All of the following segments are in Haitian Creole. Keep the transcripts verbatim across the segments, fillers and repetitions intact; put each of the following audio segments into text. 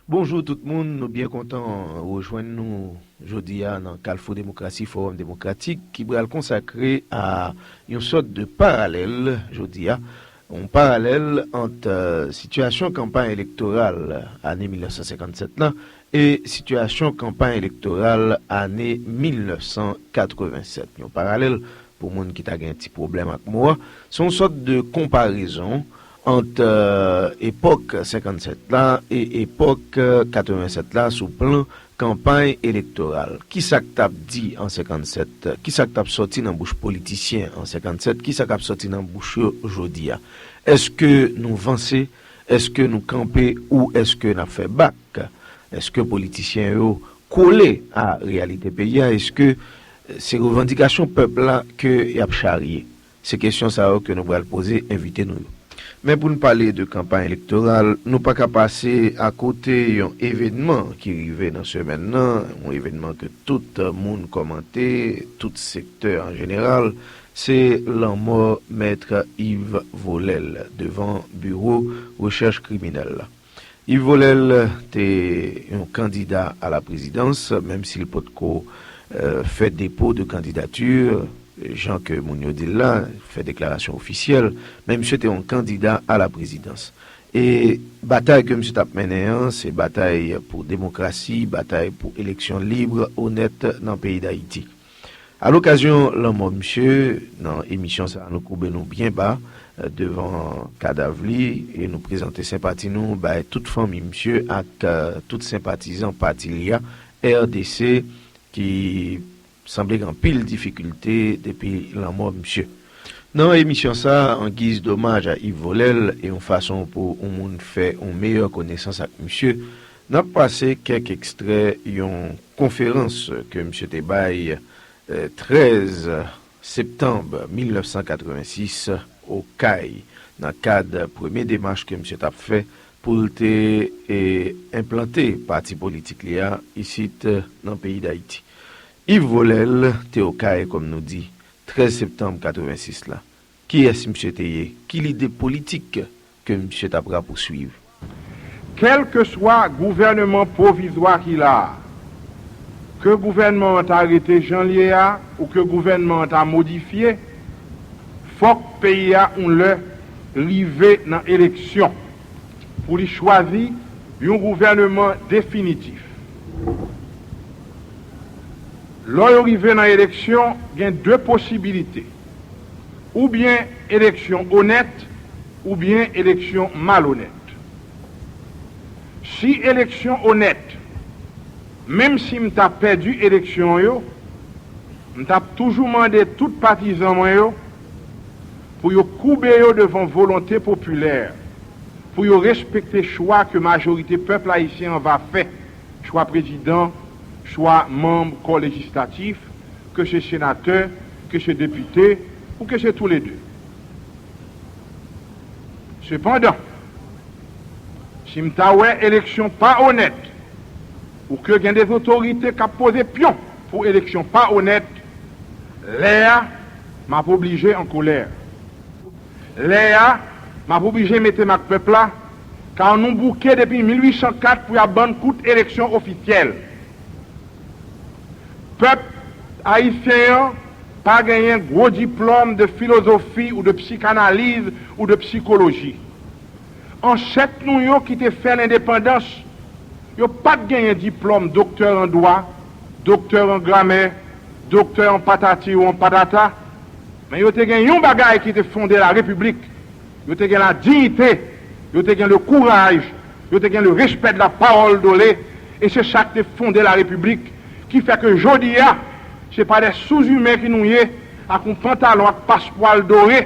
Bonjou tout moun, nou byen kontan rejwenn nou jodi a nan Kalfou Demokrasi, Fowòm Demokratik ki pral konsakre a yon sòt de paralèl jodi a, yon paralèl ant, euh, sitiyasyon kanpay elektoral ane mil nèf san senkannsèt lan e sitiyasyon kanpay elektoral ane mil nèf san katrevennsèt. Yon paralèl, pou moun ki ta gen ti pwoblèm ak mo a, se yon sòt de konparezon ant, euh, epòk senkannsèt la e epòk, euh, katrevennsèt la sou plan kanpay elektoral. Kisa k t ap di an senkannsèt? Kisa k t ap sòti nan bouch politisyen an senkannsèt? Kisa k ap sòti nan bouch yo jodi a? Èske nou vanse? Èske nou kanpe ou èske n ap fè bak? Èske politisyen yo kole a reyalite peyi a? Èske se revandikasyon pèp la ke y ap charye? Se kesyon sa yo ke nou pral poze envite nou yo. Men pou n pale de kanpay elektoral, nou pa ka pase akote yon evènman ki rive nan semèn nan, yon evènman ke tout moun kòmante, tout sektè an jeneral, se lanmò Mèt Yves Volel devan biwo rechèch kriminèl la. Yves Volel te yon kandida a la prezidans, menm si l potko, euh, fè depo de kandidati, jan ke moun yo di l la, fè deklarasyon ofisyèl, men misye te yon kandida a la prezidans. E batay ke misye t ap mennen an, se batay pou demokrasi, batay pou eleksyon lib, onèt nan peyi Dayiti. A lokazyon lanmò misye, nan emisyon sa a, nou koube nou byen ba, eh, devan kadav li e nou prezante senpati nou bay tout fanmi misye ak, eh, tout senpatizan pati li a, R D C, ki sanble gen anpil difikilte depi lanmò misye. Nan emisyon sa a, an giz domaj a Yves Volel e yon fason pou yon moun fè yon meyè konesans ak misye, n ap pase kèk ekstrè yon konferans ke misye te bay, eh, trèz septanm mil nèf san katrevensis, Okay, nan kad premye demach ke misye t ap fè pou l te, eh, enplante pati politik li a isit, eh, nan peyi Dayiti. Yves Volel te Okay, kòm nou di, trèz septanm katrevensis la. Kiyès misye te ye? Ki lide politik ke misye t ap rapouswiv? Kèlkeswa gouvènman pwovizwa ki la a, ke gouvènman an ta rete jan l ye a ou ke gouvènman an ta modifye, fòk peyi a yon lè rive nan eleksyon pou li chwazi yon gouvènman definitif. Lò yo rive nan eleksyon, gen de posibilite. Oubyen eleksyon onèt, oubyen eleksyon malonèt. Si eleksyon onèt, menm si m ta pèdi eleksyon yo, m t ap toujou mande tout patizan mwen yo pou yo koube yo devan volonte popilè, pou yo respekte chwa ke majorite pèp ayisyen an va fè, chwa prezidan, chwa manm kò lejislatif, ke se senatè, ke se depite, ou ke se toulede. Sepandan, si m ta wè eleksyon pa onèt, ou ke gen de otorite k ap poze pyon pou eleksyon pa onèt, lè a, m ap oblije an kolè. Lè a, m ap oblije mete m ak pèp la, kar nou bouke depi mil uit san kat pou y ap ban n kout eleksyon ofisyèl. Pèp ayisyen an pa genyen gwo diplòm de filozofi ou de psikanaliz ou de psikoloji. Ansèt nou yo ki te fè lendepandans, yo pa t genyen diplòm doktè an dwa, doktè an gramè, doktè an patati ou an patata, men yo te gen yon bagay ki te fonde larepiblik. Yo te gen ladiyite, yo te gen le kouraj, yo te gen le respè de la pawòl done, e se sa k te fonde larepiblik, ki fè ke jodi a, se pa de souzimen ki nou ye, ak yon pantalon ak paspwal dore,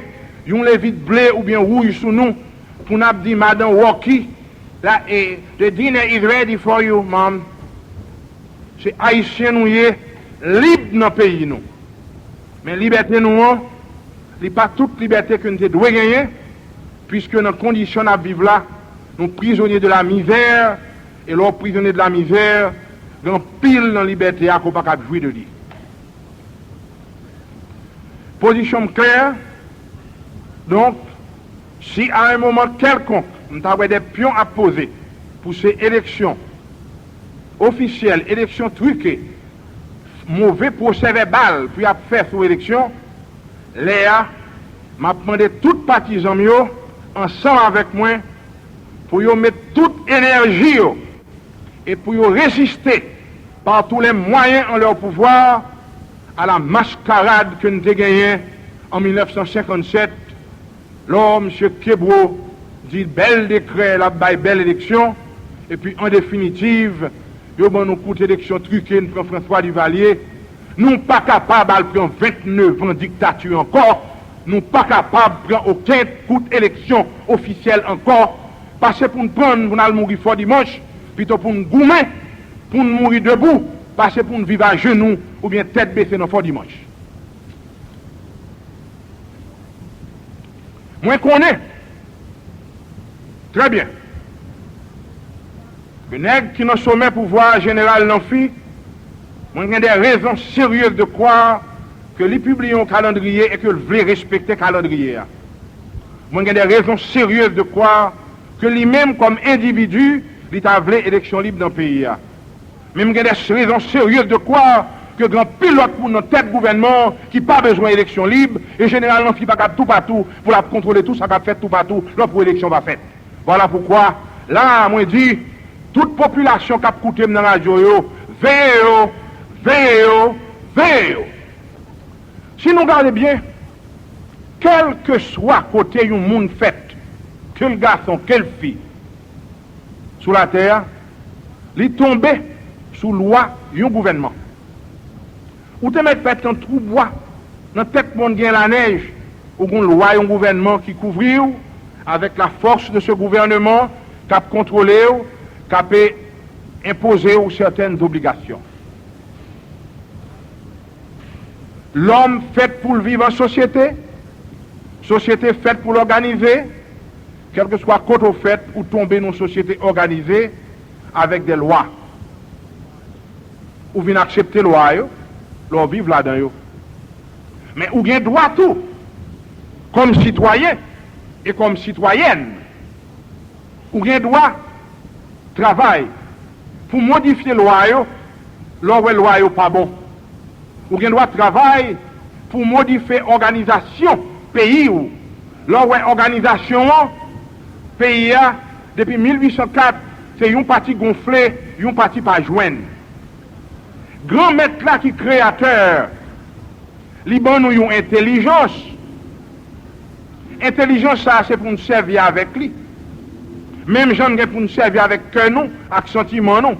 yon levit ble oubyen wouj sou nou, pou n ap di madan Rocky, la, e, the dinner is ready for you, mom. Se ayisyen nou ye, lib nan peyi nou. Men libète nou an, li pa tout libète ke n te dwe genyen, piske nan kondisyon n ap viv la, nou prizonye de la mizè, e lè w prizonye de la mizè, gen anpil nan libète a ke w pa kab jwi de li. Pozisyon m klè, donk, si a yon moman kèlkonk, m ta wè de pyon ap poze pou se eleksyon ofisyèl, eleksyon trike, move pwosè vèbal pou y ap fè sou eleksyon, lè a, m ap mande tout patizan m yo, ansanm avèk mwen, pou yo met tout enèji yo e pou yo reziste par tous les moyens en leur pouvoir à la mascarade ke n te genyen an mil nèf san senkann sèt, lò misye Kebreau di bèl dekrè l ap bay bèl eleksyon, epi an definitiv, yo ban nou kout eleksyon trike, n pran François Duvalier. Nou pa kapab al pran venntenevan diktati ankò. Nou pa kapab pran okenn kout eleksyon ofisyèl ankò. Pase pou n pann, pou n al mouri Fò Dimanch, pito pou n goumen, pou n mouri debou, pase pou n viv ajenou oubyen tèt bese nan Fò Dimanch. Mwen konnen trè byen ke nèg ki nan somè pouvwa a, Jeneral Lanfi, mwen gen des raisons sérieuses de croire ke li pibliye yon kalandriye e ke l vle respekte kalandriye a. Mwen gen des raisons sérieuses de croire ke li menm, kòm endividi, li ta vle eleksyon lib nan peyi a. Men m gen des raisons sérieuses de croire ke gen anpil lòt moun nan tèt gouvènman an ki pa bezwen eleksyon lib, e Jeneral Lanfi pa ka toupatou pou l ap kontwole tou sa k ap fèt toupatou lè pou eleksyon pa fèt. Vwala poukwa, la a, mwen di, tout popilasyon k ap koute m nan radyo yo, veye yo, veye yo, veye yo. Si nou gade byen, kèlkeswa kote yon moun fèt, ke l gason, ke l fi, sou latè a, li tonbe sou lwa yon gouvènman. Ou te mèt fèt nan twou bwa, nan tèt mòn gen lanèj, ou gon lwa yon gouvènman ki kouvri w, avec la force de ce gouvernement k ap kontwole w, k ap enpoze w sètèn obligasyon. Lòm fèt pou l viv an sosyete, sosyete fèt pou l òganize, kèlkeswa kote w fèt, ou tonbe nan yon sosyete òganize avèk de lwa. Ou vin aksepte lwa yo, lè w viv ladan yo. Men ou gen dwa tou, kòm sitwayen e kòm sitwayèn, ou gen dwa travay pou modifye lwa yo, lè w wè lwa yo pa bon. Ou gen dwa travay pou modifye òganizasyon peyi w, lè w wè òganizasyon an, peyi a, depi mil uit san kat, se yon pati gonfle, yon pati pa jwenn. Granmèt la ki kreyatè, li ban nou yon entèlijans. Entèlijans sa a, se pou n sèvi avèk li. Menm jan n gen pou n sèvi avèk kè nou ak santiman nou.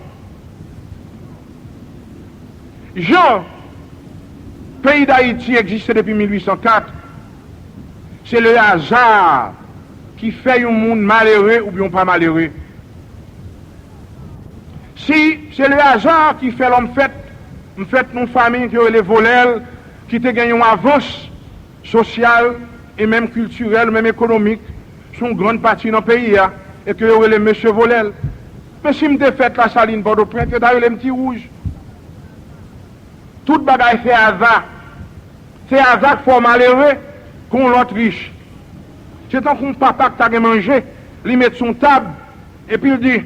Jan peyi Dayiti egziste depi mil uit san kat, se le hasard ki fè yon moun malere oubyen w pa malere. Si se le hasard ki fè lè m fèt, m fèt nan yon fanmi ke yo rele Volèl, ki te gen yon avans sosyal e menm kiltirèl, menm ekonomik, sou yon grann pati nan peyi a, e ke yo rele Mesye Volèl. Men si m te fèt Lasalin, Pòtoprens, yo ta rele m Ti Wouj. Tout bagay se aza. Se aza k fè w malere, ke yon lòt rich. Se tankou yon papa k ta gen manje, li met sou yon tab, epi l di,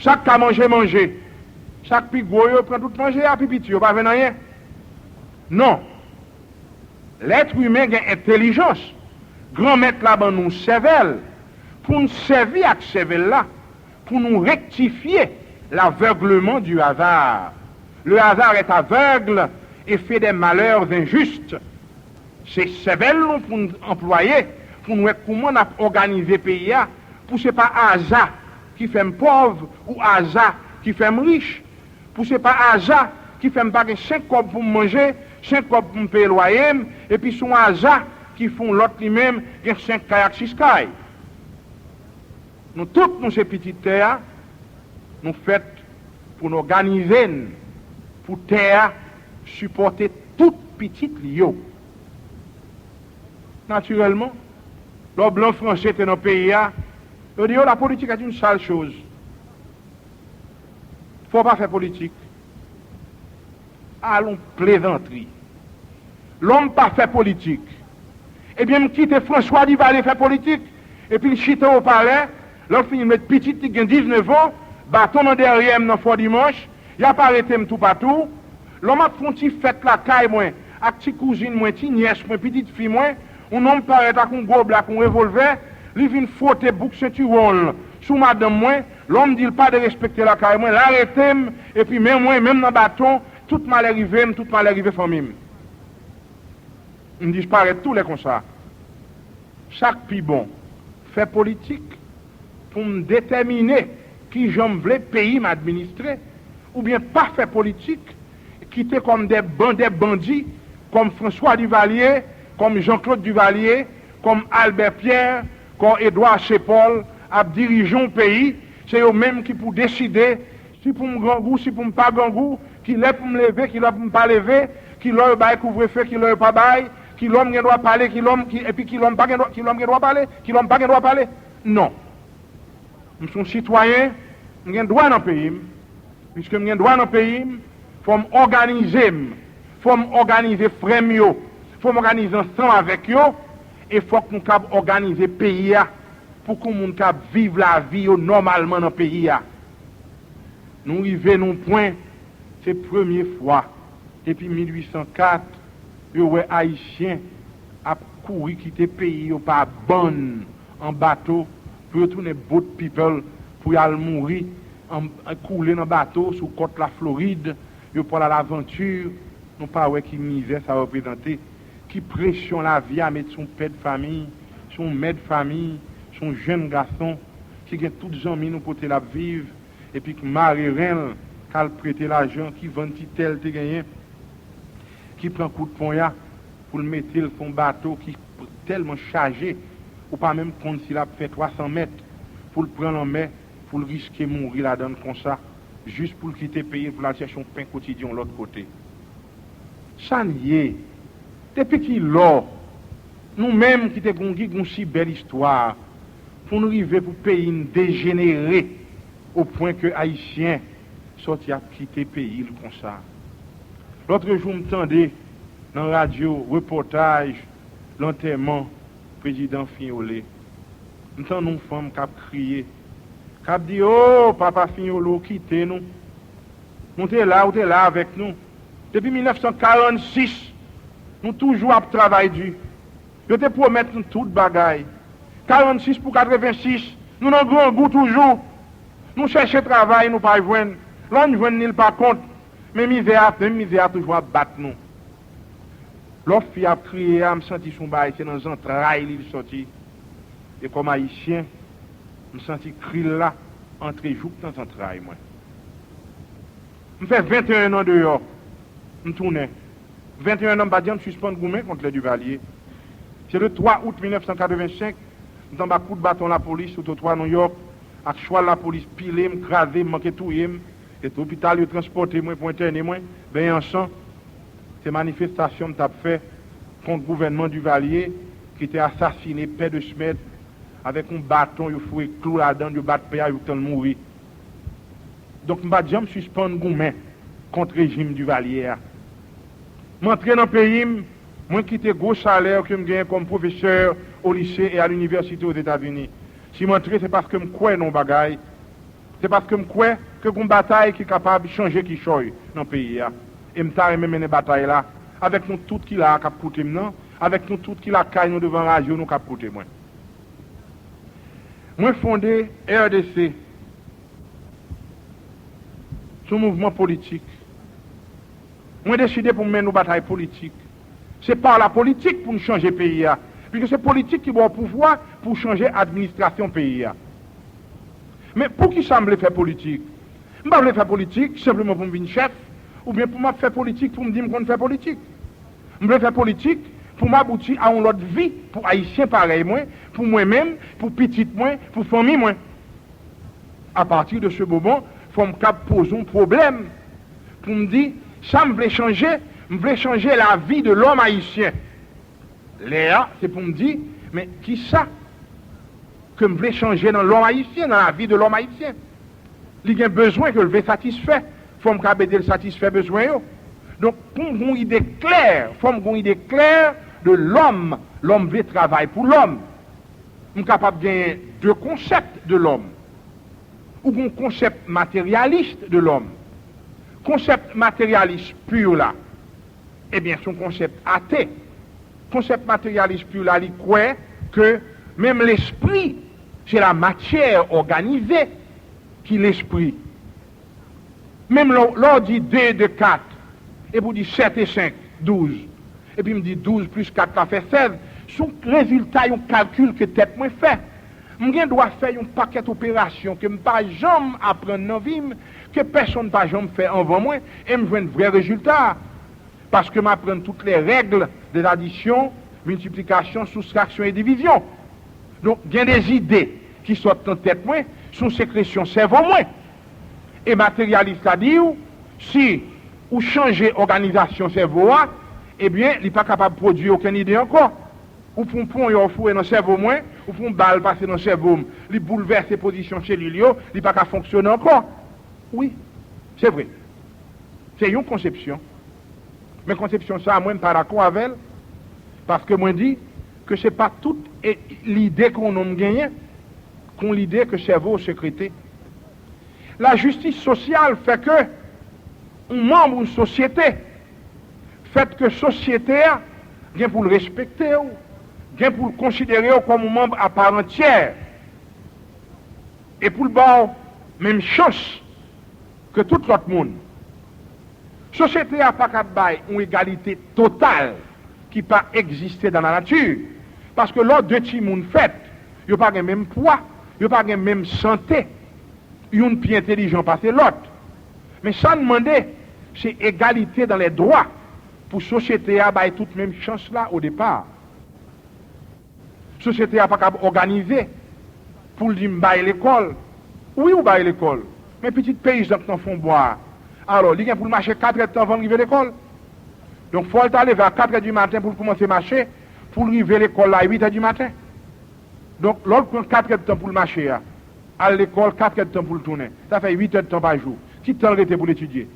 "Sa k ka manje, manje. Sa k pi gwo yo, pran tout manje a, pi piti yo, pa jwenn anyen." Non. Lèt imen gen entèlijans. Granmèt la ban nou sèvèl pou n sèvi ak sèvèl la, pou nou rektifye l'aveuglman du hasard. Le hasard est aveugle et fait des malheurs injustes. Se sèvèl nou pou n anplwaye, pou n wè kouman n ap òganize peyi a, pou se pa aza ki fè m pòv ou aza ki fè m rich, pou se pa aza ki fè m pa gen senk kòb pou m manje, senk kòb pou m peye lwaye m, epi se yon aza ki fè yon lòt li menm gen senk kay ak sis kay. Nou tout, nou se pitit tè a, nou fèt pou n òganize n, pou tè a sipòte tout pitit li yo. Natirèlman, lè blan franse te nan peyi a, yo di yo, "La politique est une sale chose." Fò w pa fè politik. Alon plezantri. Lòm pa fè politik. Ebyen, m kite François Duvalier fè politik, epi l chita o palè, lè l fini met pitit li gen diznèf an, baton nan dèyè m nan Fò Dimanch, Y ap arete m toupatou. Lè m ap fè yon ti fèt lakay mwen, ak ti kouzin mwen, ti nyès mwen, pitit fi mwen, yon nonm parèt ak yon goblè, ak yon revòlvè, li vin fwote bouk sentiwon l sou madanm mwen. Lè m di l pa derespekte lakay mwen, l arete m, epi men mwen, menm nan baton, tout malè rive m, tout malè rive fanmi m. M disparèt tou lè konsa. Sa k pi bon, fè politik pou m detèmine kijan m vle peyi m administre, oubyen pa fè politik, kite kòm de ban-, de bandi, kòm François Duvalier, kòm Jean-Claude Duvalier, kòm Albert Pierre, kòm Edouard Chépol ap dirije yon peyi, se yo menm ki pou deside si pou m grangou, si pou m pa grangou, ki lè pou m leve, ki lè pou m pa leve, ki lè yo bay kouvrefe, ki lè yo pa bay, ki lè m gen dwa pale, ki lè m, ki, epi ki lè m pa gen dwa, ki lè m gen dwa pale, ki lè m pa gen dwa pale. Non. M se yon sitwayen, m gen dwa nan peyi m. Piske m gen dwa nan peyi m, fò m òganize m. Fò m òganize frè m yo. Fò m òganize ansanm avèk yo. E fòk nou kab òganize peyi a pou ke moun kab viv lavi yo nòmalman nan peyi a. Nou rive nan yon pwen, se premye fwa depi mil uit san kat yo wè Ayisyen ap kouri kite peyi yo pa bann an bato pou yo tounen boat people, pou y al mouri, an, koule nan bato sou kòt Laflorid, yo pral alavanti, nou pa wè ki mizè sa reprezante, ki presyon lavi a met sou yon pè d fanmi, sou yon mè d fanmi, sou yon jèn gason ki gen tout zanmi nou kote l ap viv, epi k mare ren l, k al prete lajan, ki vann ti tè l te genyen, ki pran kout ponya pou l mete l sou yon bato ki tèlman chaje, ou pa menm konn si l ap fè twa san mèt, pou l pran lanmè, pou l riske mouri ladan l konsa, jis pou l kite peyi l, pou l al chèche yon pen kotidyen yon lòt kote. Sa n ye? Depi kilè nou menm ki te gen yon, gen yon si bèl istwa, pou n rive pou peyi n dejenere o pwen ke Ayisyen sòti ap kite peyi l konsa? Lòtrejou, m tande nan radyo repòtaj lantèman prezidan Fignolé. M tande yon fanm k ap kriye, k ap di, "O, papa Fignolé, w kite nou. Nou te la, ou te la avèk nou. Depi mil nèf san karannsis, nou toujou ap travay di. Yo te pwomèt nou tout bagay. Karannsis pou katrevensis, nou nan grangou toujou. Nou chèche travay, nou pa jwenn. Lè n jwenn li, l pa kont. Men mizè a, men mizè a toujou ap bat nou." Lè fi a ap kriye a, m santi se yon bagay, se nan zantray li l sòti. E kòm Ayisyen, m santi kri l la antre jouk nan zantray mwen. M fè venteyen an deyò, m tounen. Venteyen an, m pa t janm sispann goumen kont lè Duvalier. Se le twa out mil nèf san katrevensenk, m t anba kout baton lapolis sou twotwa Nouyòk, ak chwal lapolis pile m, kraze m, manke touye m, e lopital yo transpòte mwen pou entène mwen, benyen an san. Se manifestasyon m t ap fè kont gouvènman Duvalier ki te asasine pè Desmèd avèk yon baton yo foure klou ladan l, yo bat pè a jouktan l mouri. Donk, m pa t janm sispann goumen kont rejim Duvalier a. M antre nan peyi m, mwen kite gwo salè ke m genyen kòm pwofesè au lycée et à l'université aux États-Unis. Si m antre, se paske m kwè nan yon bagay. Se paske m kwè ke gon batay ki kapab chanje kichòy nan peyi a. E m ta renmen mennen batay la avèk nou tout ki la a k ap koute m nan, avèk nou tout ki lakay nou devan radyo nou k ap koute mwen. Mwen fonde R D C. Se yon mouvman politik. Mwen deside pou m mennen yon batay politik. Se pa la politik pou n chanje peyi a, piske se politik ki ba w pouvwa pou w chanje administrasyon peyi a. Men poukisa m vle fè politik? M pa vle fè politik senpleman pou m vin chèf, oubyen pou m ap fè politik pou m di m konn fè politik. M vle fè politik pou m abouti a yon lòt vi pou Ayisyen parèy mwen, pou mwen menm, pou pitit mwen, pou fanmi mwen. Apati de se moman, fò m kab poze yon pwoblèm pou m di, sa m vle chanje, m vle chanje lavi de lòm ayisyen. Lè a, se pou m di, men kisa ke m vle chanje nan lòm ayisyen, nan lavi de lòm ayisyen? Li gen bezwen ke l vle satisfè, fò m kab ede l satisfè bezwen yo. Donk, pou m gen yon ide klè, fò m gen yon ide klè de lòm, lòm vle travay pou lòm. M kapab genyen de konsèp de lòm. Ou gen yon konsèp materyalis de lòm. Konsèp materyalis pur la, ebyen, se yon konsèp ate. Konsèp materyalis pur la, li kwè ke menm lespri, se la matyè òganize ki lespri. Menm lè, lè w di de e de kat, epi w di sèt e senk, douz, epi m di douz plis kat la fè sèz, se yon rezilta yon kalkil ke tèt mwen fè. M gen dwa fè yon pakèt operasyon ke m pa janm aprann nan vi m, ke pèsonn pa janm fè anvan mwen, e m jwenn vrè rezilta a. Paske m aprann toutes les règles de l'addition, multiplication, soustraction et division. Donk, gen de zide ki sot nan tèt mwen, se yon sekresyon sèvo mwen. E materyalis la di w, si ou chanje òganizasyon sèvo a, ebyen, li pa kapab pwodui okenn ide ankò. Ou pran yon ponyè w foure nan sèvo mwen, ou pran yon bal pase nan sèvo m, li boulvèse pozisyon selil yo, li pa ka fonksyone ankò. Wi, se vre. Se yon konsepsyon. Men konsepsyon sa a, mwen, m pa dakò avè l, paske mwen di ke se pa tout e, lide ke yon nonm genyen ke yon lide ke sèvo w sekrete. Lajistis sosyal fè ke yon manm yon sosyete, fèt ke sosyete a gen pou l respekte w, gen pou l konsidere w kòm yon manm aparantyè, e pou l ba w menm chans ke tout lòt moun. Sosyete a pa kab bay yon egalite total ki pa egziste dan la nati, paske lè de timoun fèt, yo pa gen menm pwa, yo pa gen menm sante, youn pi entelijan pase lòt. Men sa n mande, se egalite dan lè dwa, pou sosyete a bay tout menm chans la o depa. Sosyete a pa kab òganize pou l di m bay lekòl. Wi, ou bay lekòl, men pitit peyizan k nan fon bwa a, alò, li gen pou l mache kat èdtan avan l rive lekòl. Donk, fò l ta leve a kat è di maten pou l kòmanse mache, pou l rive lekòl la uit è di maten. Donk, lè l pran kat èdtan pou l mache a, al lekòl, kat èdtan pou l tounen, sa fè uit èdtan pa jou. Ki tan l rete pou l etidye?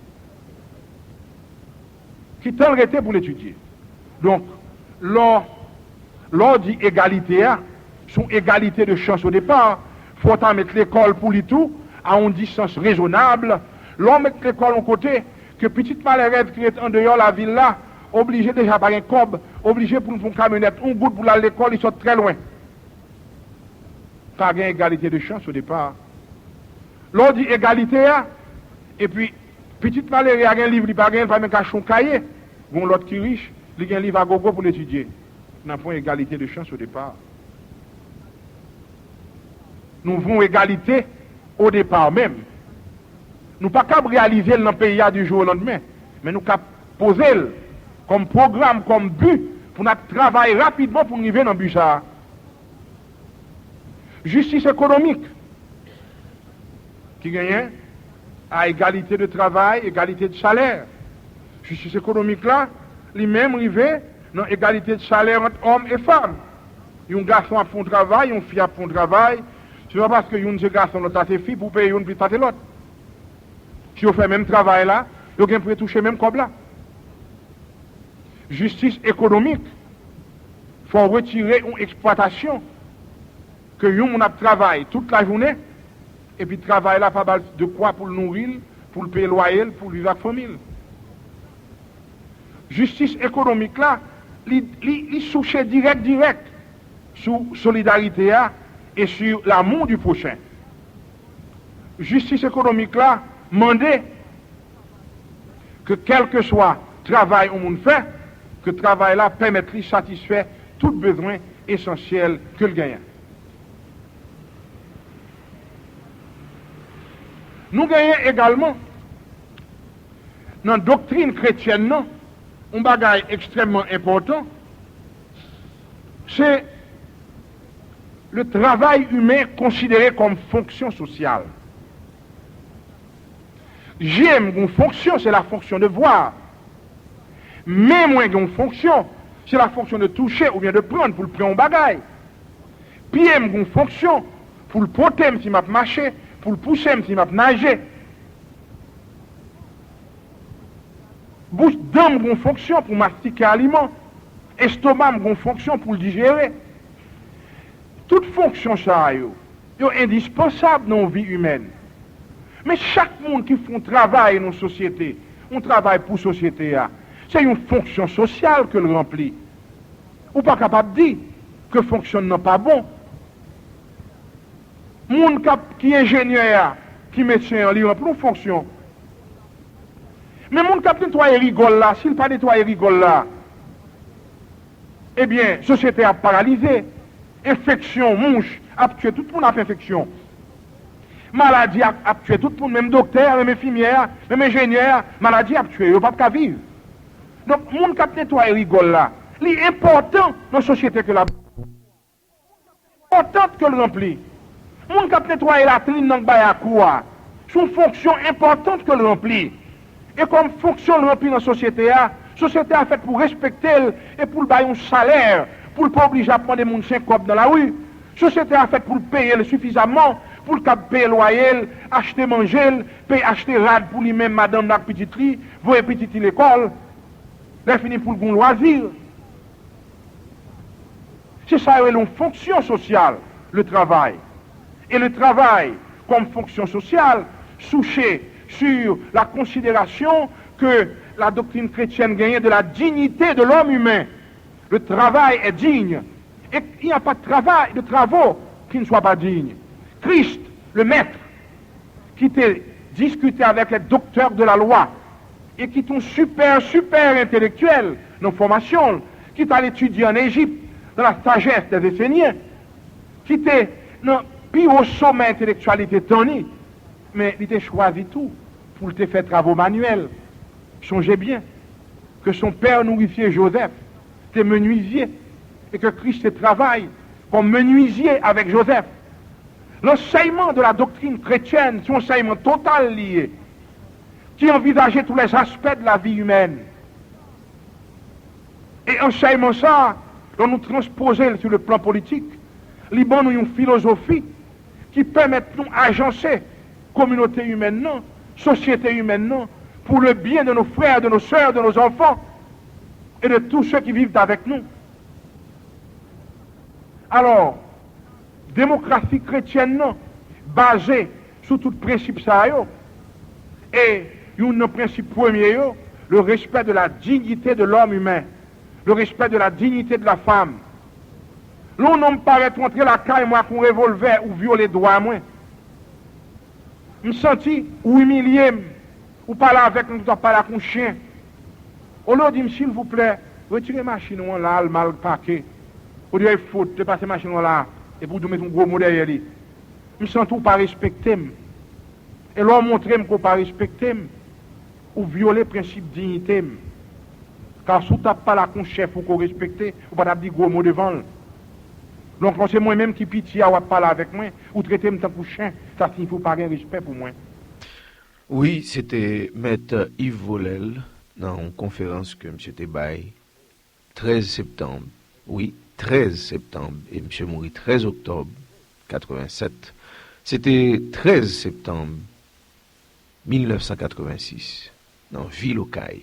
Ki tan l rete pou l etidye? Donk, lè w, lè w di egalite a, se yon egalite de chans o depa, fò w ta met lekòl pou li tou, a yon distans rezonab. Lè w met lekòl yon kote, ke pitit malerèz ki ret andeyò lavil la, oblije deja pa gen kòb, oblije pou l pran yon kamyonèt, yon goud pou l al lekòl, li sot trè lwen. Pa gen egalite de chans o depa. Lè w di egalite a, epi pitit malere a gen liv, li pa gen, li pa menm ka achte yon kaye. Gen yon lòt ki rich, li gen liv a gogo pou l etidye. Nan pwen egalite de chans o depa. Nou vle yon egalite o depa menm. Nou pa kab reyalize l nan peyi a di jou o landmen, men nou kab poze l kòm pwogram, kòm bi, pou n ap travay rapidman pou n rive nan bi sa a. Jistis ekonomik ki genyen a egalite de travay, egalite de salè. Jistis ekonomik la, li menm rive nan egalite de salè ant òm e fanm. Yon gason ap fè yon travay, yon fi ap fè yon travay. Se pa paske youn se gason, lòt la se fi, pou w peye youn plis pase lòt. Si yo fè menm travay la, yo gen pou yo touche menm kòb la. Jistis ekonomik, fò w retire yon eksplwatasyon ke yon moun ap travay tout lajounen, epi travay la pa ba l dekwa pou l nouri l, pou l peye lwaye l, pou l viv ak fanmi l. Jistis ekonomik la, li, li, li souche dirèk, dirèk sou solidarite a e sur l'amour du prochain. Jistis ekonomik la mande ke kèlkeswa travay yon moun fè, ke travay la pèmèt li satisfè tout bezwen esansyèl ke l genyen. Nou genyen egalman nan doktrin kretyèn nan yon bagay ekstrèmman enpòtan, se le travay imen konsidere kòm fonksyon sosyal. Je m gen yon fonksyon, se la fonction de voir. Men mwen gen yon fonksyon, se la fonction de toucher oubyen de prendre pou l pran yon bagay. Pye m gen yon fonksyon, pou l pote m si m ap mache, pou l pouse m si m ap naje. Bouch, dan m gen yon fonksyon pou mastike aliman. Estoma m gen yon fonksyon pou l dijere. Tout fonksyon sa a yo, yo endispansab nan yon vi imèn. Men chak moun ki fè yon travay nan yon sosyete, yon travay pou sosyete a. Se yon fonksyon sosyal ke l ranpli. Ou pa kapab di ke fonksyon nan pa bon. Moun k ap, ki enjenyè a, ki medsen an, li ranpli yon fonksyon. Men moun k ap netwaye rigòl la, si l pa netwaye rigòl la, ebyen, sosyete a ap paralize. Enfeksyon, mouch, ap tiye tout moun ak enfeksyon. Maladi ap, ap tiye tout moun, menm doktè a, menm enfimyè a, menm enjenyè a, maladi ap tiye yo, yo p ap ka viv. Donk, moun k ap netwaye rigòl la, li enpòtan nan sosyete ke l ap enpòtan ke l ranpli. Moun k ap netwaye latrin nan Bayakou a, se yon fonksyon enpòtan ke l ranpli. E kòm fonksyon l ranpli nan sosyete a, sosyete a fèt pou respekte l e pou l bay yon salè, pou l pa oblije ap mande moun senk kòb nan lari. Sosyete a fèt pou l peye l sifizaman, pou l kab peye lwaye l, achte manje l, peye, achte rad pou li menm, madanm l ak pitit li, voye pitit li lekòl. Lè fini pou l gen yon lwazi. Se sa yo rele yon fonksyon sosyal, le travail. Et le travail, comme fonction sociale, souché sur la considération que la doctrine chrétienne gagnait de la dignité de l'homme humain. Le travail est digne. Et il n'y a pas de travail, de travaux qui ne soient pas dignes. Christ, le maître, ki te diskite avèk les docteurs de la loi, e ki te yon super, super entèlektyèl nan fòmasyon l, ki t al etidye ann Ejip, dans la sagesse des Esséniens, ki te nan pi wo somè entèlektyalite tan ni, men li te chwazi tou pou l te fè travo manyèl. Sonje byen ke son pè nourisier Joseph te menizye e ke Kris te travay kòm menizye avèk Joseph. L'enseignement de la doctrine chrétienne, se yon ansèyman total li ye, ki anvizaje tous les aspects de la vie humaine. E ansèyman sa, lè nou transpoze l sur le plan politique, li ban nou yon filozofi ki pèmèt nou ajanse kominote imèn nan, sosyete imèn nan, pour le bien de nos frères, de nos sœurs, de nos enfants et de tous ceux qui vivent avec nous. Alò, demokrasi kretyèn nan baze sou tout prensip sa yo. E youn nan prensip premye yo, le respect de la dignité de l'homme humain, le respect de la dignité de la femme. Lè yon nonm parèt ou antre lakay mwen ak yon revòlvè, ou vyole dwa mwen. M santi ou imilye m. Ou pale avèk mwen, ou t ap pale ak yon chen. Olye w di m, silvouplè, retire machin ou an la, l mal pake. Ou di, e fot, te pase machin ou an la, epi w di w met yon gwo mo dèyè li. M santi w pa respekte m. E lè w montre m ke w pa respekte m, ou vyole prensip diyite m. Ka si w t ap pale ak yon chèf ou ke w respekte, ou pa t ap di gwo mo devan l. Donk, lè se mwen menm ki piti a, w ap pale avèk mwen, ou trete m tankou chen, sa siyifi w pa gen respè pou mwen. Wi, se te Mèt Yves Volel nan yon konferans ke misye te bay trèz septanm. Wi, trèz septanm. E misye mouri trèz oktòb katrevennsèt. Se te trèz septanm mil nèf san katrevensis, nan vil Okay.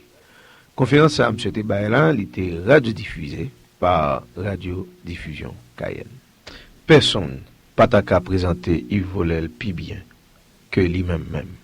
Konferans sa a misye te bay la, li te radyodifize pa Radyo Difizyon Kayèn. Pèsonn pa ta ka prezante Yves Volel pi byen ke li menm menm.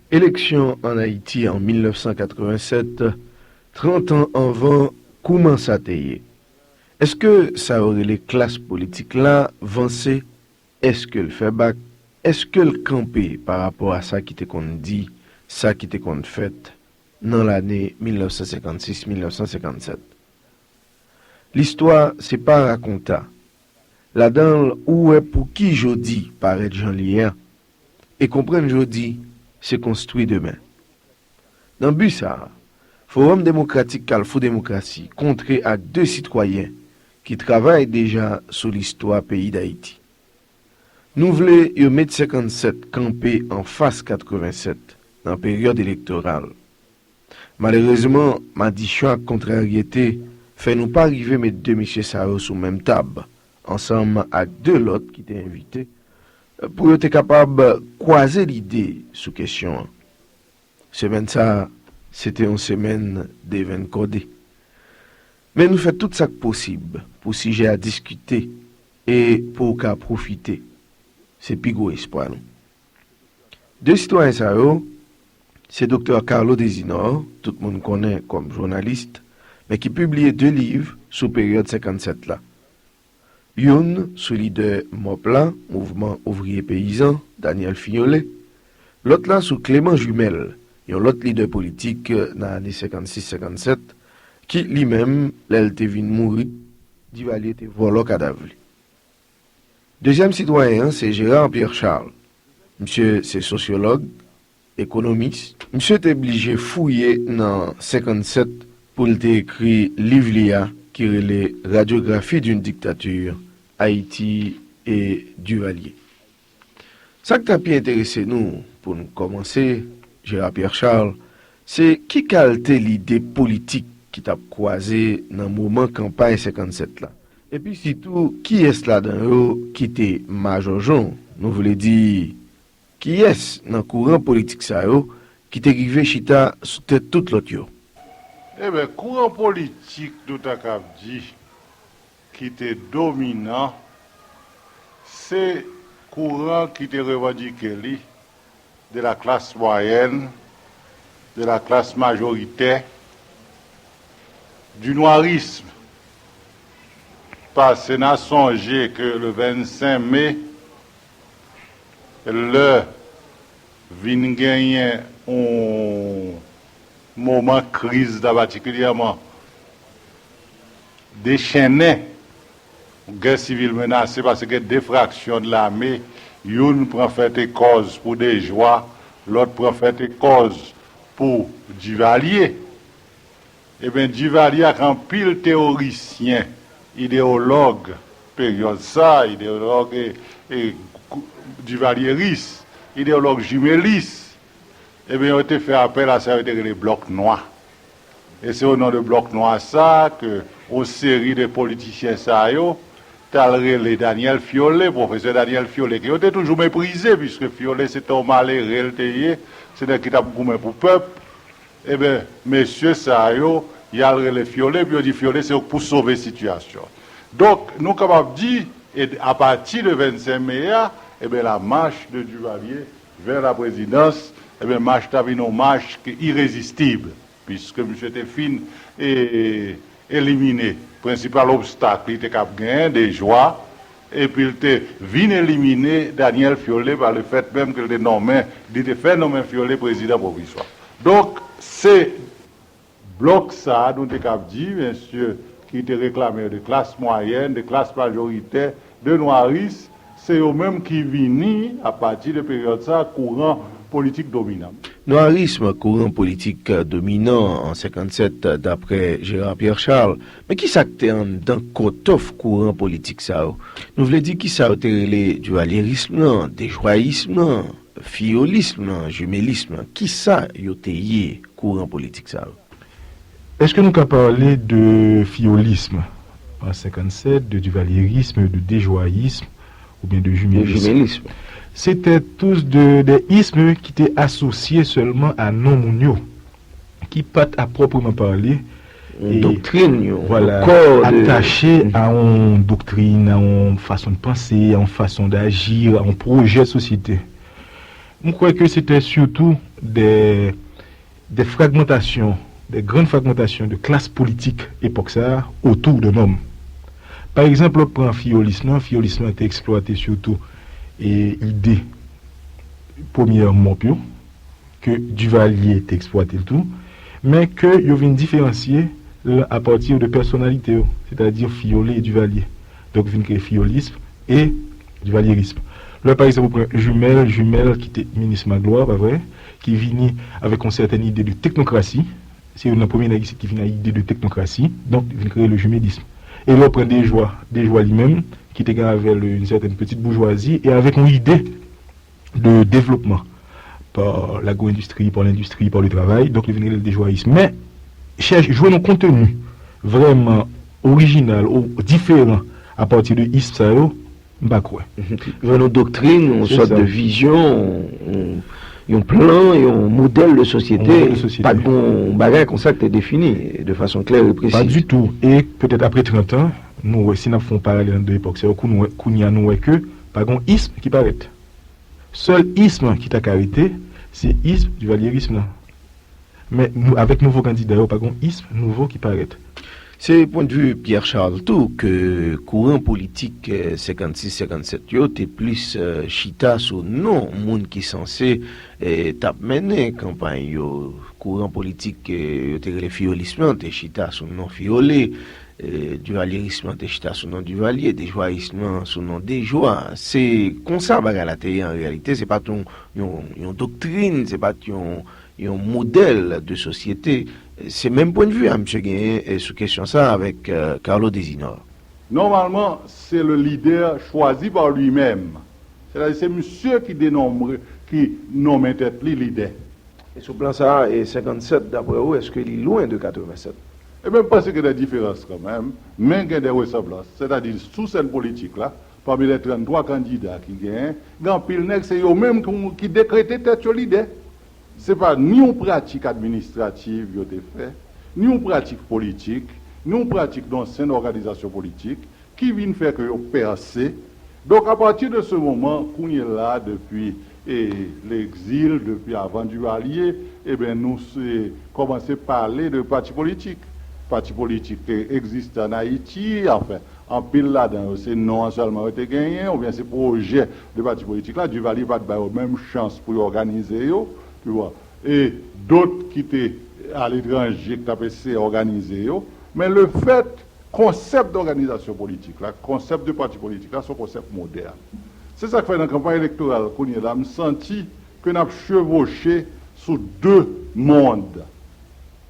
Eleksyon ann Ayiti an mil nèf san katrevennsèt, trant an anvan, kouman sa te ye? Èske sa yo rele klas politik la vanse? Èske l fè bak? Èske l kanpe pa rapò a sa ki te konn di, sa ki te konn fèt nan lane mil nèf san senkannsis, mil nèf san senkannsèt? Listwa se pa rakonta. Ladan l, ou wè pou ki jodi parèt jan l ye a. E konprann jodi, se konstwi demen. Nan bi sa a, Fowòm Demokratik Kalfou Demokrasi kontre ak de sitwayen ki travay deja sou listwa peyi Dayiti. Nou vle yo met senkannsèt kanpe anfas katrevennsèt nan peryòd elektoral. Malerezman, madichon ak kontraryete fè nou pa rive met de mesye sa yo sou menm tab, ansanm ak de lòt ki te envite, pou yo te kapab kwaze lide sou kesyon an. Semèn sa a, se te yon semèn devenn kòde. Men nou fè tout sa k posib pou sijè a diskite e pou w ka pwofite. Se pi gwo espwa nou. De sitwayen sa yo, se Doktè Carlo Desinor, tout moun konnen kòm jounalis, men ki pibliye de liv sou peryòd senkannsèt la. Youn sou lidè mòp la, Mouvman Ouvriye Peyizan, Daniel Fiolet, lòt la sou Clément Jumelle, yon lòt lidè politik nan ane senkannsis senkannsenk, ki li menm, lè l te vin mouri, Divalye te vòlò kadav li. Dezyèm sitwayen an se Gérard Pierre Charles. Misye se sosyològ, ekonomis. Misye te blije fouye nan senkannsèt pou l te ekri liv li a ki rele Radiographie d'une dictature, Haïti et Duvalier. Sa k ta pi enterese nou pou n kòmanse, Gérard Pierre Charles, se ki kalte lide politik ki t ap kwaze nan moman kanpay senkannsèt la. Epi sitou, kiyès ladan yo ki te majòjon, nou vle di, kiyès nan kouran politik sa yo ki te rive chita sou tèt tout lòt yo? Ebyen, kouran politik, nou ta kab di, ki te dominan, se kouran ki te revandike li de la classe moyenne, de la classe majoritaire, du noirisme. Paske n a sonje ke le vennsenk me, lè vin genyen yon moman kriz la patikilyèman dechennen, gè sivil menase paske gen de fraksyon de lame, youn pran fè te kòz pou Dejwa, lòt pran fè te kòz pou Divalye. Ebyen, Divalye ak anpil teyorisyen, ideyològ peryòd sa, ideyològ e, e, divalyeris, ideyològ jimelis, ebyen, yo te fè apèl a sa yo te rele blòk nwa. E se o non de blòk nwa sa ke yon seri de politisyen sa yo t al rele Daniel Fiolet, pwofesè Daniel Fiolet, ke yo te toujou meprize, piske Fiolet se te yon malere l te ye, se nèg ki t ap goumen pou pèp. Ebyen, mesye sa yo, y al rele Fiolet, epi yo di Fiolet se yo k pou sove sitiyasyon. Donk, nou kapab di, e apati de vennsenk me a, ebyen, la marche de Duvalier vers la présidence, ebyen, mach la vin yon mach ki irezistib, piske misye te fin e, elimine prensipal obstak li te kab genyen, Dejwa, epi l te vin elimine Daniel Fiolet pa le fèt menm ke l te nonmen, li te fè nonmen Fiolet prezidan pwovizwa. Donk, se blòk sa a, nou te kab di, mesye ki te reklame yo de klas mwayèn, de klas majoritè, de nwaris, se yo menm ki vini, apati de peryòd sa a, kouran politik dominan. Nwarism, kouran politik dominan an senkannsèt, daprè Gérard Pierre Charles. Men kisa k te anndan kòtòf kouran politik sa yo? Nou vle di kisa yo te rele divalyerism nan, dejwayism nan, fiyolism nan, jimelism nan? Kisa yo te ye, kouran politik sa yo? Èske nou ka pale de fiyolism an senkannsèt, de divalyerism, de dejwayism oubyen de jimelism? Se te tous de, de ism ki te asosye sèlman a non moun yo, ki pa t a pwòpman pale doktrin yo, vwala, ankò de atache a yon doktrin, a yon fason de panse, a yon fason d'agir, a yon pwojè sosyete. Mwen kwè ke se te sitou de, de fragmentasyon, de grann fragmentasyon de klas politik epòk sa a otou de nonm. Pa egzanp, lè w pran fiyolism nan, fiyolism nan te eksplwate sitou e ide premye mòp yo, ke Duvalier te eksplwate l tou, men ke yo vin diferansye l apati de pèsonalite yo, sètadi Fiyole e Duvalier. Donk, vin kreye fiyolism e divalyerism. Lè, pa egzanp, ou pran Jumelle, Jumelle ki te minis Magloire, pa vre, ki vini avèk yon sètèn ide de teknokrasi, se youn nan premye nèg isit ki vini ak ide de teknokrasi, donk, vin kreye le jumelisme. E lè w pran Dejoie, Dejoie li menm, ki te gen avè l yon sètèn petite bourgeoisie, e avèk yon ide de développement par l'agro-industrie, par l'industrie, par le travail, donk li vin rele l dejoyis. Men, chèche jwenn yon konteni vrèman orijinal ou diferan apati de ism sa yo, m pa kwè. Jwenn yon doktrin, yon sòt de vizyon, yon, yon plan, yon modèl de sosyete. Pa t gen yon bagay konsa ki te defini de fason klè e presi. Pa ditou. E petèt apre trant an, nou wè, si n ap fè yon paralèl anndan epòk sa yo, kounye a nou wè ke pa gen yon ism ki parèt. Sèl ism ki ta ka rete, se ism divalyerism nan. Men nou, avèk nouvo kandida yo, pa gen yon ism nouvo ki parèt. Se pwennvi Pierre Charles tou ke kouran politik senkannsis senkannsèt yo te plis chita sou non moun ki sanse t ap mennen kanpay yo. Kouran politik yo te rele fiyolism nan te chita sou non Fiyole. Divalyerism nan te chita sou non Divalye, dejoyism nan sou non Dejoie. Se konsa bagay la te ye an reyalite. Se pa t yon, yon, yon doktrin, se pa t yon, yon modèl de sosyete. Se menm pwennvi a misye genyen sou kesyon sa avèk Carlo Desinor. Normalman, se le leader choisi par lui-même. Sètadi se misye ki denonbre, ki nonmen tèt li lidè. E sou plan sa a, e senkannsèt, daprè ou, èske li lwen de katrevennsèt? Ebyen, m panse gen de diferans kanmenm, men gen de resanblans. Sètadi, sou sèn politik la, pami lè tranntwa kandida ki genyen, gen anpil nèg, se yo menm ki, ki dekrete tèt yo lidè. Se pa ni yon pratik administrativ yo te fè, ni yon pratik politik, ni yon pratik nan sen òganizasyon politik, ki vin fè ke yo pèse. Donk, apati de se moman, kounye la, depi e, legzil, depi avan Divalye, ebyen, nou se, kòmanse pale de pati politik. Pati politik te egziste ann Ayiti, anfen, anpil ladan yo, se non an sèlman yo te genyen, oubyen se pwojè de pati politik la. Divalye pa t ba yo menm chans pou yo òganize yo, tu vois. E dòt ki te aletranje, ki t ap eseye òganize yo. Men lefèt, konsèp dòganizasyon politik la, konsèp de pati politik la, se yon konsèp modèn. Se sa k fè nan kanpay elektoral kounye la, m santi ke n ap chevoche sou de mond.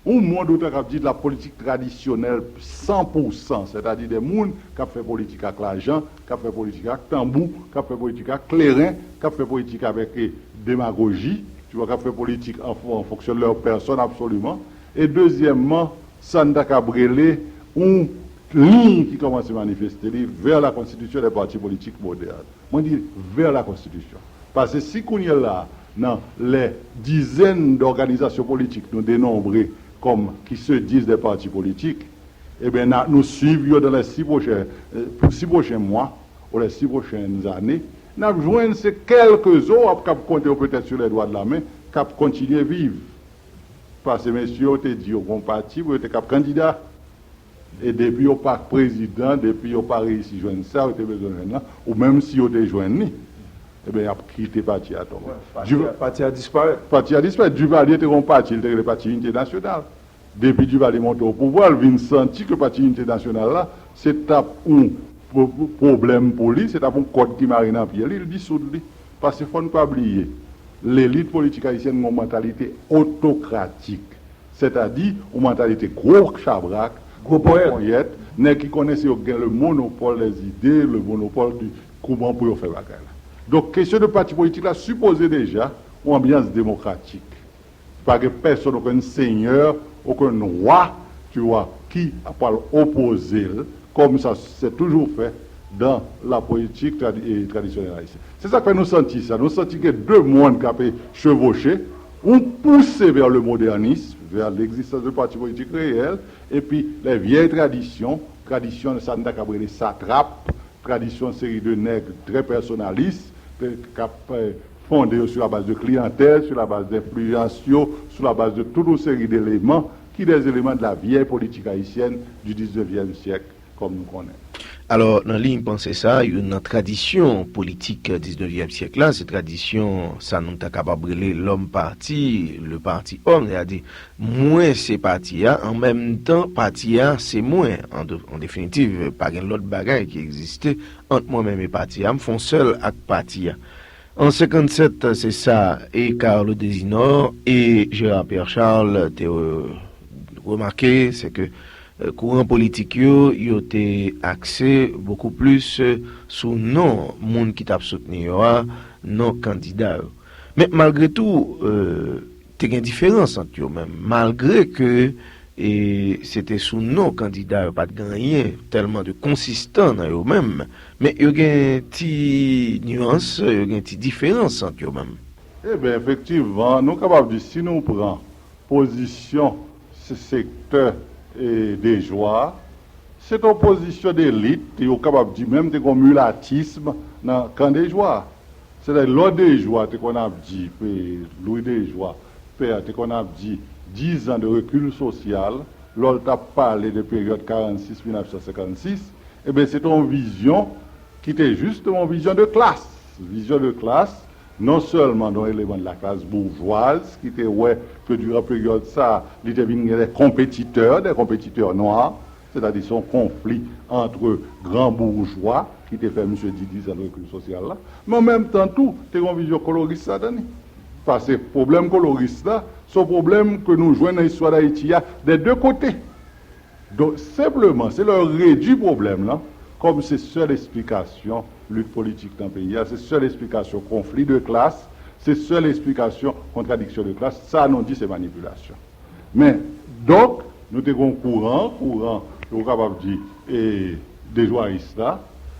Yon mond ou ta kab di lapolitik tradisyonèl san pou san, sètadi de moun k ap fè politik ak lajan, k ap fè politik ak tanbou, k ap fè politik ak kleren, k ap fè politik avèk, e, demagoji, tu vois, k ap fè politik an, an fonksyon de lè pèsòn absoliman. E dezyèmman, sa n ta kab rele yon liy ki kòmanse manifeste li vers la constitution des partis politiques modernes. Mwen di vers la constitution. Paske si kounye la, nan les dizaines d'organisations politiques nou denonbre comme qui se disent des partis politiques, ebyen, n a, nou swiv yo dans les six prochains, euh, six prochains mois ou les six prochaines années, n ap jwenn se kèlkezo w ap kab konte yo petèt sou les doigts de la main k ap kontinye viv. Paske mesye yo te di yo gon pati pou yo te kab kandida. E depi yo pa prezidan, depi yo pa reyisi jwenn sa yo te bezwen jwenn nan, ou menm si yo te jwenn li, ebyen, y ap kite pati a tonbe. Pati a disparèt. Pati a disparèt. Divalye te gon pati, li te rele Pati Inite Nasyonal. Depi Divalye monte o pouvwa, l vin santi ke Pati Inite Nasyonal la, se t ap yon pwoblèm pou li, se t ap yon kòd ki mare nan pye li, l disoud li. Paske fò n pa bliye, lelit politik ayisyèn gen yon mantalite otokratik. Sètadi, yon mantalite gwo chabrak, gwo ponyèt, nèg ki konnen se yo ki gen le monopole des idées, le monopole de kouman pou yo fè bagay la. Donk, kesyon de pati politik la sipoze deja yon anbyans demokratik. Pa gen pèsonn, okenn senyè, okenn wa, tu vois, ki pral opoze l, comme ça s'est toujours fait dans la politique tradi- traditionnelle haïtienne. Se sa k fè nou santi sa. Nou santi gen de mond k ap chevoche, yon pouse vers le modernisme, vers l'existence de partis politiques réels, epi les vieilles traditions, tradisyon sa n ta kab rele satrap, tradisyon seri de nèg trè pèsonalis, k ap fonde yo sou la baz de kliyantèl, sou la baz de enfliyans yo, sou la baz de tout yon seri deleman ki des éléments de la vieille politique haïtienne du dix-neuvième siècle, kòm nou konnen. Alò, nan liy panse sa, youn nan tradisyon politik diznevyèm syèk la, se tradisyon sa nou ta kapab rele lòm pati, le parti homme, sètadi mwen se pati a, an menm tan pati a se mwen. An, an definitiv, pa gen lòt bagay ki egziste ant mwen menm e pati a, m fè yon sèl ak pati a. An senkannsèt, se sa e Carlo Desinor e Gérard Pierre Charles te, euh, remake, se ke, euh, kouran politik yo, yo te akse bokou plis, euh, sou non moun ki t ap soutni yo a, non kandida yo. Men malgre tou, euh, te gen diferans ant yo menm. Malgre ke e se te sou non kandida yo, pa t gen anyen tèlman de konsistan nan yo menm, men yo gen ti nyans, yo gen ti diferans ant yo menm. Eben, efektivman, nou kapab di, si nou pran pozisyon se sektè, e, Dejwa a, se te yon pozisyon delit, yo kapab di menm te gen yon milatism nan kan Dejwa a. Sètadi, lè Dejwa te konn ap di, pe, Louis Dejwa, pè a te konn ap di dix ans de recul social, lè l t ap pale de peryòd karannsis mil nèf san senkannsis, eben, se te yon vizyon ki te jisteman yon vizyon de klas. Vizyon de klas, non sèlman de yon eleman de la klas boujwaz ki te wè ke diran peryòd sa a, li te vin gen de konpetitè, de konpetitè nwa, sètadi se yon konfli ant gran boujwa ki te fè misye di dix ans de recul social la, men an menm tan tou, te gen yon vizyon koloris ladan li. Paske pwoblèm koloris la, se yon pwoblèm ke nou jwenn nan istwa Dayiti a, dè de kote. Donk, senpleman, se lè yo redui pwoblèm lan, kòm se sèl esplikasyon lit politik nan peyi a, se sèl esplikasyon konfli de klas, se sèl esplikasyon kontradiksyon de klas, sa nou di se manipilasyon. Men, donk, nou te gen yon kouran, kouran, ou kapab di, e, dejwayis la.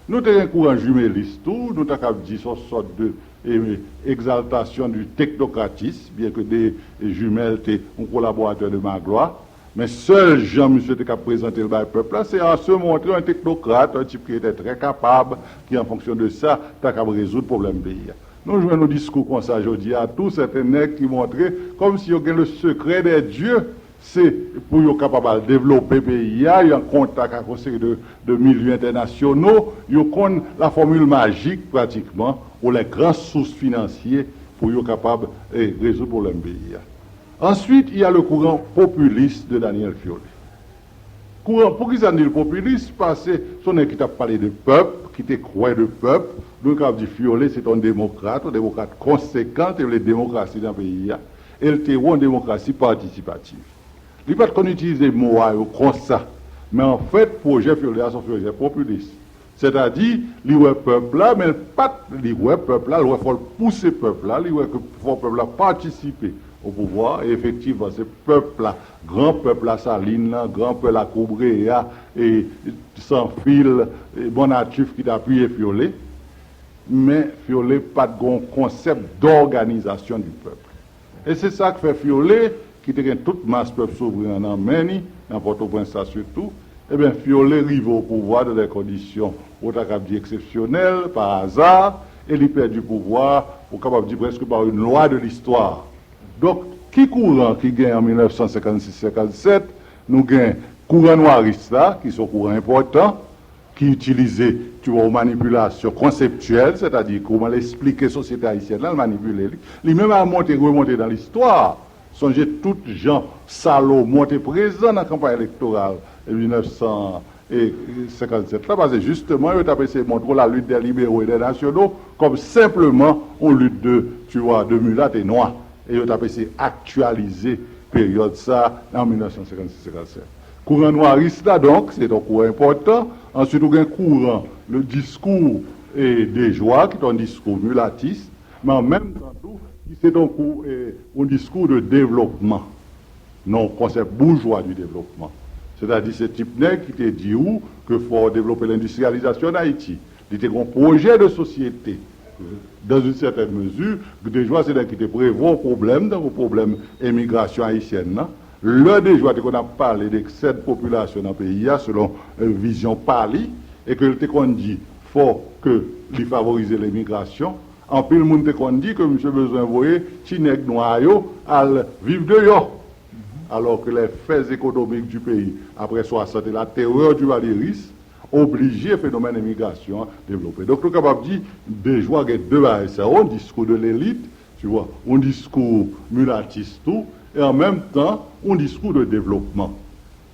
Nou te gen kouran jimelis tou, nou ta kab di se yon sòt de, e, egzaltasyon di teknokratis, byen ke de jimèl te yon kolaboratè de Magloire. Men sèl jan misye te kab prezante l bay pèp la, se an se montre yon teknokrat, yon tip ki te trè kapab, ki an fonksyon de sa, ta kab rezoud pwoblèm peyi a. Nou jwenn yon diskou konsa jodi a tou, sèten nèg ki montre kòmsi yo gen le secret des dieux, se pou yo kapab al devlope peyi a, yo an kontak ak yon seri de, de milye entènasyonal, yo konn la formule magique pratikman, ou les grandes sources financières pou yo kapab, e, rezoud pwoblèm peyi a. Ensuite, il y a le courant populiste de Daniel Fiolé. Kouran, poukisa n di l popilis? Paske se yon nèg ki t ap pale de pèp, ki te kwè de pèp. Donk, sa vle di Fiole se te yon demokrat, yon demokrat konsekan, te vle demokrasi nan peyi a. E l te wè yon demokrasi patisipativ. Li pa t konn itilize mo a yo konsa. Men anfèt, pwojè Fiole a se yon pwojè popilis. Sètadi, li wè pèp la, men l pa t, li wè pèp la, l wè fò l pouse pèp la, li wè ke fò pèp la patisipe o pouvwa. E efektivman, se pèp la, gran pèp Lasalin nan, gran pèp Lakoubreya, e Sanfil, e Bonnatif ki t apiye Fiole. Men Fiole pa t gen yon konsèp dòganizasyon di pèp. E se sa k fè Fiole, ki te gen tout mas pèp souvren an nan men li, nan Pòtoprens la sitou, ebyen, Fiole rive o pouvwa dans des conditions, ou ta kab di eksepsyonèl, par hasard, e li pèdi pouvwa, ou kapab di prèske par une loi de l'histoire. Donk, ki kouran ki gen an mil nèf san senkannsis senkannsenk? Nou gen kouran nwaris la, ki se yon kouran enpòtan, ki itilize, tu vois, yon manipilasyon konseptyèl, sètadi kouman l esplike sosyete ayisyèn nan, l manipile li. Li menm al monte, remonte nan listwa. Sonje tout jan Salomon te prezan nan kanpay elektoral mil nèf san senkannsèt la, paske jisteman, yo t ap eseye montre la lutte des libéraux et des nationaux kòm senpleman yon lit de, tu vois, de milat e nwa. E yo t ap eseye aktyalize peryòd sa a an mil nèf san senkannsis senkannsenk. Kouran nwaris la, donk, se te yon kouran enpòtan. Answit, ou gen kouran, le diskou, e, de jwa, ki te yon diskou milatis, men an menm tan tou, ki se te yon kou, e, yon diskou de devlopman. Non, konsèp boujwa di devlopman. Sètadi, se tip nèg ki te di ou ke fò w devlope lendistriyalizasyon an Ayiti. Li te gen yon pwojè de sosyete. Dans une certaine mesure, de jwa se nèg ki te prevwa pwoblèm, tankou pwoblèm emigrasyon ayisyèn nan. Lè de jwa te konn ap pale de eksè de popilasyon nan peyi a, selon, e, vizyon pa li, e ke l te konn di fò ke li favorize lemigrasyon, Anpil moun te konn di ke misye bezwen voye ti nèg nwa yo al viv deyò. Alors que les faits économiques du pays, après soixante et la terreur duvalieriste, oblije fenomèn imigrasyon an devlope. Donk, nou kapab di, Dejwa gen de bagay sa yo, yon diskou de lelit, tu vois, yon diskou milatis tou, e an menm tan, yon diskou de devlopman.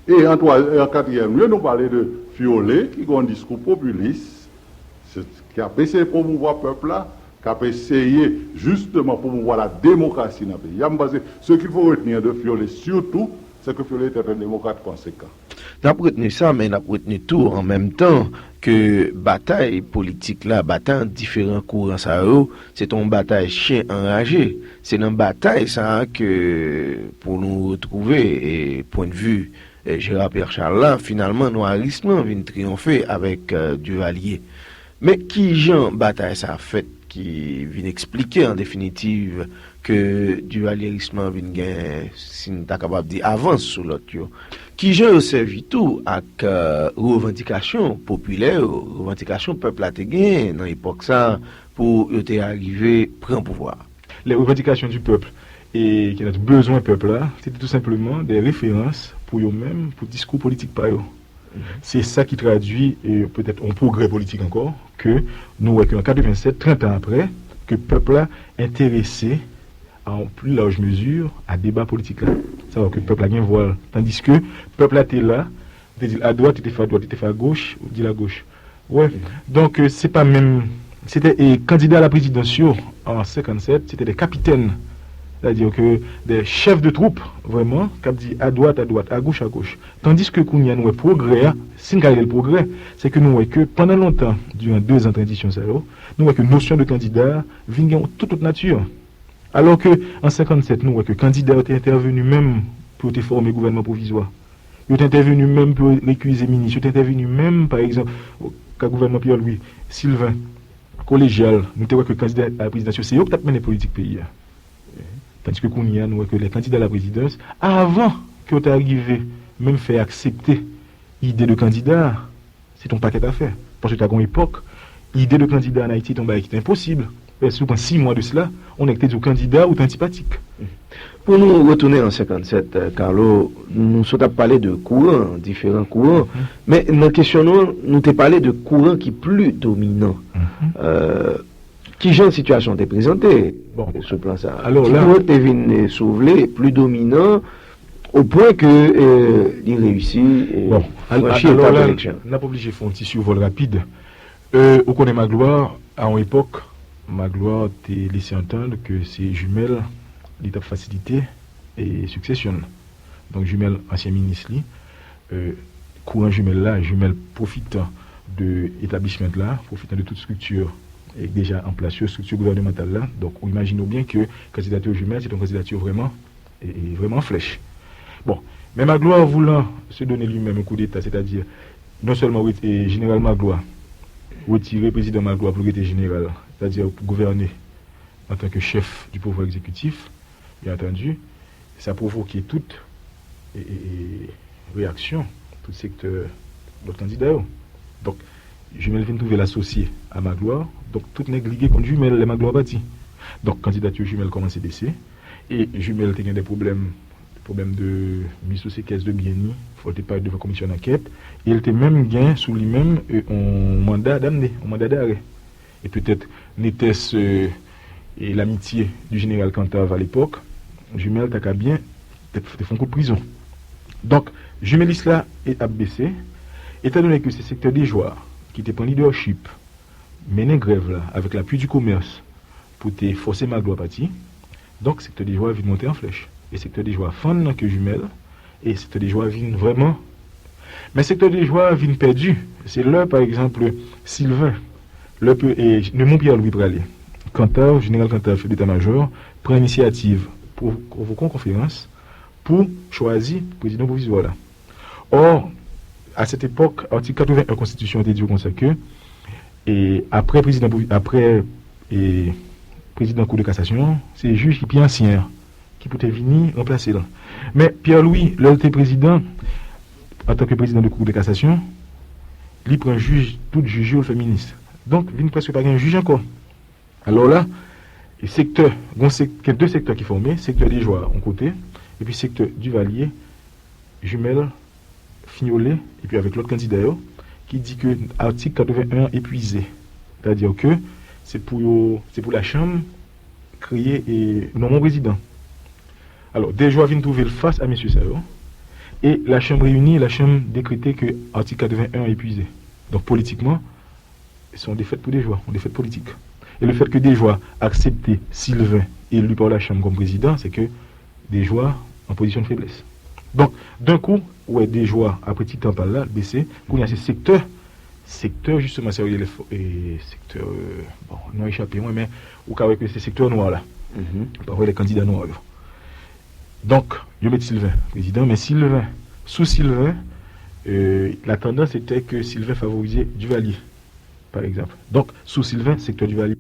E an twa, e an katriyèm lye, nou pale de Fiole, ki gen yon diskou popilis, se, ki ap eseye pwomouvwa pèp la, k ap eseye, jisteman, pwomouvwa la demokrasi nan peyi a. M panse, ce qu'il faut retenir de Fiole, surtout, c'est que Fiole était un démocrate conséquent. N ap retni sa, men n ap retni tou, an menm tan, ke batay politik la, batay ant diferan kouran sa yo, se t on batay chen anraje. Se nan batay sa a ke, pou nou retwouve, e, pwennvi, e, Gérard Pierre Charles la, finalman, nwarism lan vin triyonfe avèk, e, Duvalier. Men ki jan batay sa a fèt ki vin eksplike, an definitiv, ke divalyerism lan vin gen, si n ta kapab di, avans sou lòt yo? Ki jan yo sèvi tou ak, e, revandikasyon popilè yo, revandikasyon pèp la te genyen nan epòk sa a pou yo te arive pran pouvwa a? Les revendications du peuple, e ki nòt bezwen pèp la, se te tou senpleman de referans pou yo menm, pou diskou politik pa yo. Se sa ki tradui, e, petèt, yon pwogrè politik ankò, ke nou wè ke an katrevensèt, trant an apre, ke pèp la enterese, a yon pli laj mezi, a deba politik la. Sa vle ke pèp la gen vwa l. Tandiske pèp la te la, ou te di l adwat, li te fè adwat, li te fè agoch, ou di l agoch. Wè. Donk, e, se pa menm, se te, e, kandida a la prezidans yo, an senkannsèt, se te de kapitèn, sètadi ke de chèf de twoup, vrèman, k ap di adwat, adwat, agoch, agoch. Tandiske kounye a nou wè pwogrè a, si n ka rele l pwogrè, se ke nou wè ke pandan lontan, diran dezan tranzisyon sa yo, nou wè ke nosyon de kandida a vin gen yon tout lòt nati. Alò ke an senkannsèt, nou wè ke kandida yo te entèveni menm pou yo te fòme gouvènman pwovizwa. Yo te entèveni menm pou yo rekize minis. Yo te entèveni menm, pa egzanp, ka gouvènman Pierre Louis, Sylvain, kolejyal, nou te wè ke kandida a la prezidans yo, se yo ki t ap mennen politik peyi a. Tandiske kounye a, nou wè ke lè kandida a la prezidans, avan ke yo ta rive menm fè aksepte ide de kandida a, se t on pakèt afè. Paske ta gen yon epòk, ide de kandida ann Ayiti te yon bagay ki te enposib. E si w pran sis mwa de sila, yon nèg te di w kandida, ou te antipatik. Pou nou retounen an senkannsèt, Carlo, nou sot ap pale de kouran, diferan kouran. Men nan kesyon nou an, nou te pale de kouran ki pli dominan. Kijan sitiyasyon an te prezante sou plan sa a? Ki kouran ki te vin, si w vle, pli dominan, o pwen ke li reyisi franchi etap eleksyon? N ap oblije fè yon ti sivòl rapid. Ou konnen Magloire, a yon epòk, Magloire te lese antann ke se Jumel li t ap fasilite siksesyon l. Donk, Jumel, ansyen minis li, kouran Jumel la, Jumel pwofitan de establishment la, pwofitan de tout estrikti ki deja an plas yo, estrikti gouvènemantal la. Donk, ou imajine w byen ke kandidati Jumel, se te yon kandidati vrèman, vrèman flèch. Bon, men Magloire voulant se donner lui-même un coup d'État, c'est-à-dire non seulement jeneral Magloire, retire prezidan Magloire pou l rete jeneral, c'est-à-dire pou gouvène antanke chèf du pouvoir exécutif, bien entendu, sa pwovoke tout reyaksyon, tout sektè lòt kandida yo. Donk, Jumel vin twouve l asosye a Magloire. Donk, tout nèg lige kont Jumel lè Magloire pati. Donk, kandidati Jumel kòmanse bese. E Jumel te gen de pwoblèm, pwoblèm de miz sou sekès de byen li. Fò l te parèt devan komisyon dankèt. E l te menm gen sou li menm yon manda damne, yon manda darè. Et peut-être n'était-ce l'amitié du général Cantave à l'époque, Jumel ta ka byen te fè yon kout prizon. Donk, Jumelis la ap bese, etan done ke se sektè Dejwa ki te pran lidèchip, mennen grèv la avèk lapui du komès pou te fòse Magloire pati. Donk, sektè Dejwa vin monte an flèch. E sektè Dejwa fann nan ke Jumel, e sektè Dejwa vin vrèman. Men sektè Dejwa vin pèdi. Se lè, pa egzanp, Sylvain, lè Nemon Pierre Louis prale, Cantave, jeneral Cantave, chèf deta majò, pran inisyativ pou konvoke yon konferans pou chwazi prezidan pwovizwa la. Or, à cette époque, atik katrevennyen konstitisyon an te di w konsa ke, e, apre prezidan, apre, e, prezidan Kou de Kasasyon an, se jij ki pi ansyen an ki pou te vini ranplase l. Men Pierre Louis, lè l te prezidan, antanke prezidan de Kou de Kasasyon, li pran jij, tout jij yo, l fè minis. Donk, vin prèske pa gen jij ankò. Alò la, e sektè, gon sek, gen de sektè ki fòme, sektè Dejwa yon kote, epi sektè Divalye, Jimèl, Fignolé, epi avèk lòt kandida yo, ki di ke atik katreven en an epwize. Sètadi ke se pou yo, se pou lachanm kreye e nonmen yon prezidan. Alò, Dejwa vin twouve l fas a mesye sa yo. E lachanm reyini, lachanm dekrete ke atik katreven en an epwize. Donk, politikman, se yon defèt pou Dejwa, yon defèt politik. E lefèt ke Dejwa aksepte Sylvain eli pa lachanm kòm prezidan, se ke Dejwa an pozisyon de feblès. Donk, d'un coup, ou wè Dejwa, apre ti tan pa l la, bese. Kounye a se sektè, sektè, jisteman, sa yo rele, e, sektè, e, bon, non echape mwen, men ou ka wè ke se sektè nwa la. Ou pa wè lè kandida nwa yo. Donk, yo met Sylvain prezidan, men Sylvain, sou Sylvain, e, la tandans se te ke Sylvain favorize Duvalier, pa egzanp. Donk, sou Sylvain, sektè Duvalier